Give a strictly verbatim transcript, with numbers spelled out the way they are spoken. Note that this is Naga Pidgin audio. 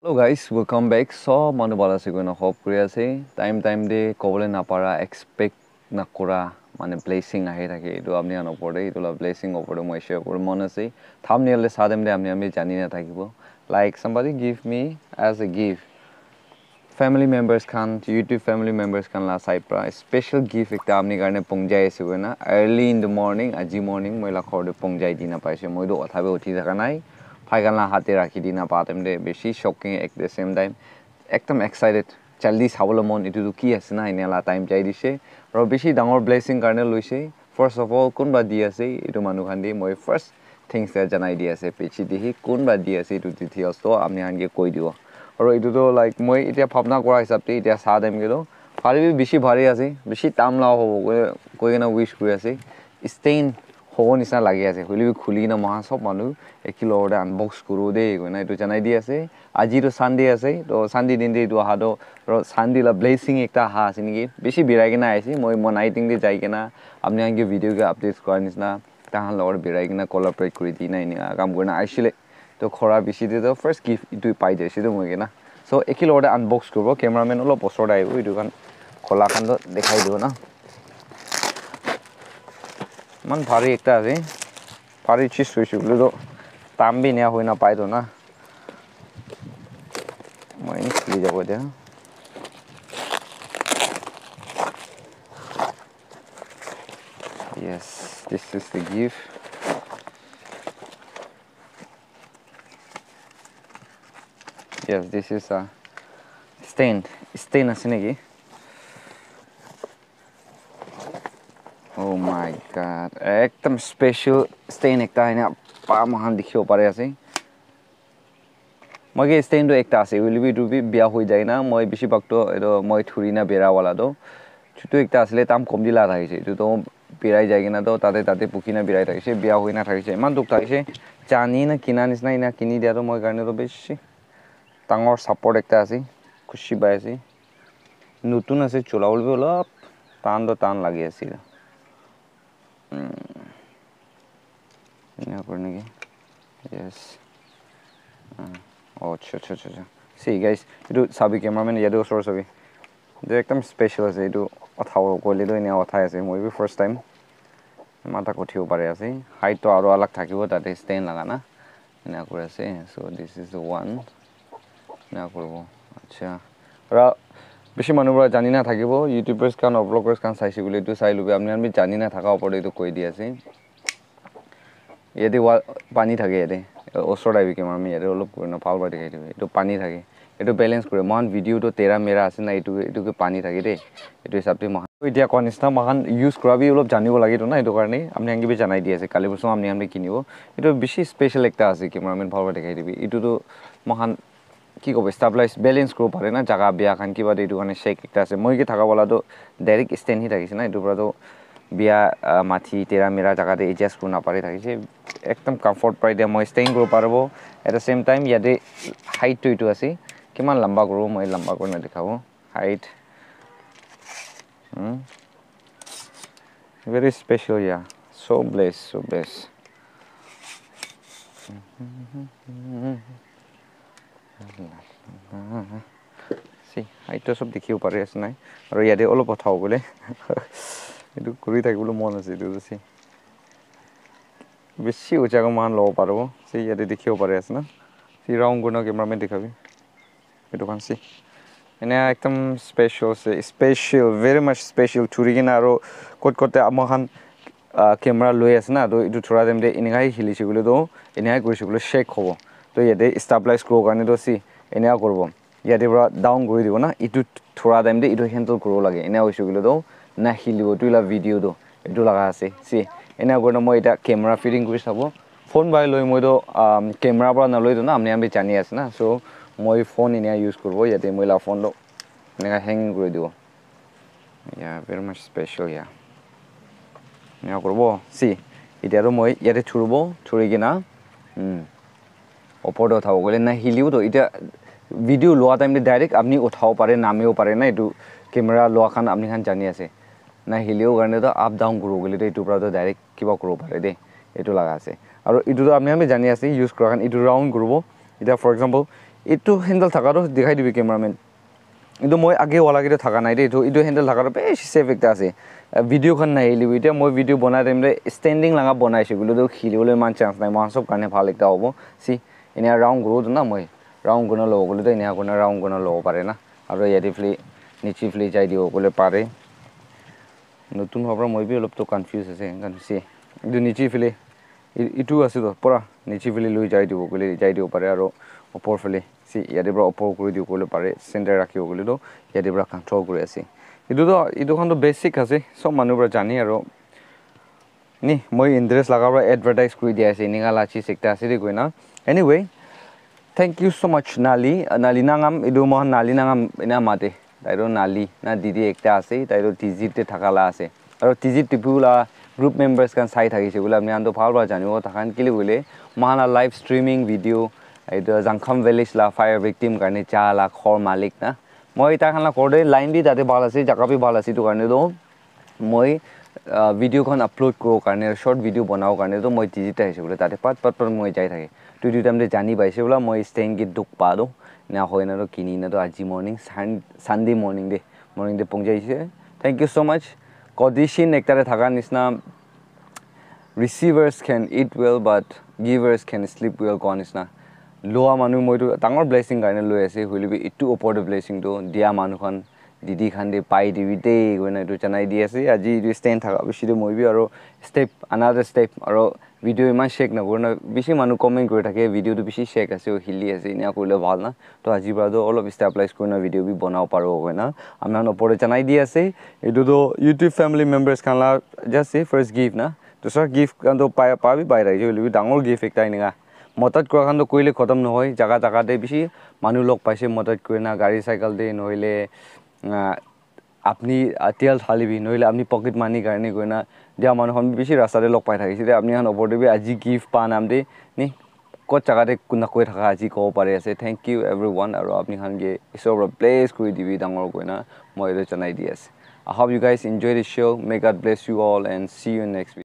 Hello guys, welcome back. Sob manu bhal ase koina hope kuri ase. Time time te kobole napara, expect nakura mane blessing ahi thake. Etu apni khan opor te, etu la blessing opor te moi share kuri mon ase. Thumbnail te sa time te apni khan bi jani na thakibo. Like, somebody give me as a gift. Family members khan, YouTube family members khan la side pra special gift ekta apni karne pongjai ase koina, early in the morning, aji morning moi la ghor te pongjai dina paise. Moi toh otha bi uthi thaka nai, phai khan la hat te rakhi dina pa time te bishi shocking, at the same time ekdam excited, jaldi sabole mon, etu tu ki ase na, enia la time jai dise, aro bishi dangor blessing karne loise. First of all, kunba di ase, etu manu khan te moi first thanks ta janai di ase, piche te hi kunba di ase, etu details toh apni khan ke koi dibo. Aro etu toh, like, moi etia bhabna kura hisab te etia sa time ke toh bhari bi bishi bhari ase, bishi dam la hobo koi, koi kena wish kuri ase. Stain hobo nisina lagi ase, hoile bi khuli kena moikhan sob manu eki logor te unbox kuru de koina etu janai di ase. Aji toh Sunday ase, toh Sunday din te etu aha toh, aro Sunday la blessing ekta aha ase niki, bishi birai kena aise. Moi, moi night te jai kena apni khan ke video ke update kura nisina, tahan logor birai kena collaborate kuri dina enika kam kurina aishile. Toh khora bishi te toh first gift etu pai jaise toh moi kena. So, eki logor te unbox kuribo, cameraman olop osor te ahibo, etu khan khola khan toh dekhai dibo na. Iman bhari ekta ase, bhari cheez hoise koile toh dam bi enia hoi na pai toh na. Moi enika khuli jabo etia. Yes, this is the gift. Yes, this is a stain. Stain ase niki? Oh my God. Ekdam special stain ekta aina pa moikhan dikhibo pari ase. Moi ke stand tu ekta ase, hoile bi etu bi bia hoi jai na, moi bishi bhag tu etu moi thuri na bera wala tu chutu ekta asile, dam komti la thakishe, etu tu birai jai kena tu tate tate bukhi na birai thakishe, bia hoi na thakishe, eman dukh thakishe. Jani na kina nisna ena kini dia tu moi karne tu bishi dangor support ekta ase, khushi pai ase. Notun ase, chola bole bi olop tan tu tan lagi ase. Hmm. Ena kuri naki? Yes. Ah, oh, acha, acha, acha, acha. See, guys, etu sabi cameraman, yate osor sabi. Etu ekdam special ase, etu uthabo koile tu ena uthai ase. Moi bi first time matha uthibo pari ase. Height tu aro alag thakibo, tate stand laga na. Ena kuri ase. So, this is the one. Ena kuribo. Acha. Ra, bishi manu para jani na thakibo, YouTubers khan or vloggers khan saishe koile etu sai lobi, apni khan bi jani na thaka opor te etu koi di ase. Yate wa-, pani thake yate. Osor te ahi kena ami yate olop kurina bhal para dikhai dibo. Etu pani thake. Etu balance kure. Moikhan video tu tera mera ase na, etu, etu ke pani thake de. Etu hisab te moikhan. Etia koa nisna moikhan use kura bi olop janibo lage tu na, etu karne apni khan ke bi janai di ase. Kali porsu apni khan bi kinibo. Etu bishi special ekta ase, cameraman bhal para dikhai dibi. Etu tu moikhan ki kobo, stabilize, balance kuribo pare na, jaga bia khan kiba te, etu karne shake ekta ase. Moi ke thaka wala tu direct stand hi thakishe na, etu para tu bia, ah, mati tera mera jaga te adjust kurina pari thakishe. Ekdam comfort pai dia moi stand kuribo paribo. At the same time, yate height tu etu ase. Kiman lamba kuribo, moi lamba kurina dikhabo. Height. Hmm. Very special, yeah. So blessed, so blessed. See, height tu sob dikhibo pari ase nai. Aru yate olop uthabo koile. Etu kuri thakibole mon ase etu tu, see. Bishi ucha ke moikhan lobo paribo. See, yate dikhibo pari ase na. See, round kurina cameraman dikhabi. Etu khan ase. Ena ekdam special ase, special, very much special. Thuri kena aro kot kot te ama khan, ah, camera loi ase na, to etu thura time te eneka hi hilishe koile to, eneka hi kurishe koile shake hobo. To yate stabilize kuribo karne to ase, eneka kuribo. Yate para down kuri dibo na, etu thura time te etu handle kuribo lage. Eneka hoishe koile to na hilibo, tu la video to. Etu laga ase. See, ena kurina moi eta camera fitting kuri sabo. Phone para loi moi toh, um, camera para naloi toh na, apni khan bi jani ase na. So, moi phone enia use kuribo, yate moi la phone toh eneka hang kuri dibo. Yeah, very much special, yeah. Enia kuribo. See, etia toh moi yate thuribo, thuri kena, hmm, opor te uthabo koile na hilibo toh. Etia video loa time te direct apni uthabo pare, namibo pare na, etu camera loa khan apni khan jani ase. Na hilibo karne toh up down kuribo koile toh etu para toh direct kiba kuribo pare de. Etu laga ase. Aru etu toh apni khan bi jani ase, use kura khan etu round kuribo. Eta for example, Etu handle thaka toh dikhai dibi cameraman. Etu moi age wala ke toh thaka nai de, etu, etu handle thaka toh bishi safe ekta ase. Ah, video khan nahilibi, etia moi video banai time te standing laga banaise koile toh khilibole eman chance nai, moikhan sob karne bhal ekta hobo. See, enia round kuro toh na moi, round kurina lobo koile toh enia kurina round kurina lobo pare na. Aro yate phale, niche phale jai dibo koile pare. Notun howa para moi bi olop toh confuse ase, enika ase. Etu niche phale, e-, etu ase toh, pura niche phale loi jai dibo koile jai dibo pare, aro upor phale, see, yate para upor kuri dibo koile pare, center rakhibo koile toh, yate para control kuri ase. Etu toh, etu khan toh basic ase, sob manu para jane aro. Ni, moi interest laga para advertise kuri dia ase, enika la cheese ekta ase de koina. Anyway, thank you so much, Nali. Nali Nangam, etu moikhan Nali Nangam ena mate. Tai toh Nali, na didi ekta ase, tai toh Tizit te thaka la ase. Aro Tizit Tipu la group members khan sai thakise koile, apni khan toh bhal para janibo, takhan kile koile, moikhan la live streaming video, etu Zangkham village la fire victim karne cha la ghor malik na. Moi tai khan la ghor te line bi tate bhal ase, jaga bi bhal ase, etu karne toh moi, ah, video khan upload kuribo karne, short video banabo karne toh moi Tizit te ahise koile, tate pat pat pat moi jai thake. Tu etu time te jani paise bola, moi stand ke dukh pa toh, ena hoina toh kini na toh aji morning, Sun-, Sunday morning te, morning te pongjaise. Thank you so much. Quotation ekta te thaka nisna, "Receivers can eat well, but givers can sleep well," koa nisna. Loa manu moi tu dangor blessing karne loi ase, hoile bi etu opor te blessing toh dia manu khan, didi khan te pai dibi de, koina etu janai di ase. Aji etu stand thaka bishi te moi bi aro step, another step, aro video iman shake na kurina, bishi manu comment kuri thake, video tu bishi shake ase, hili ase, enia kurile bhal na. To aji para tu olop stabilize kurina video bi banabo paribo koina apni khan opor te janai di ase. Etu tu YouTube family members khan la just say first gift na. Dusra gift khan tu pai, pa bi pai thakise, hoile bi dangor gift ekta enika. Madad kura khan tu koile khotom nohoi, jaga jaga te bishi manu log paise madad kurina, gari cycle te nohoile, ah, apni, ah, tel thali bi, nohoile apni pocket money karne koina dia manu khan bi bishi rasta te log pai thakise de, apni khan opor te bi aji gift pa naam te ni, kot jaga te kuna koi thaka aji kobo pari ase. Thank you everyone, aro apni khan ke Isor para bless kuri dibi dangor koina moi etu janai di ase. I hope you guys enjoy the show. May God bless you all and see you next week.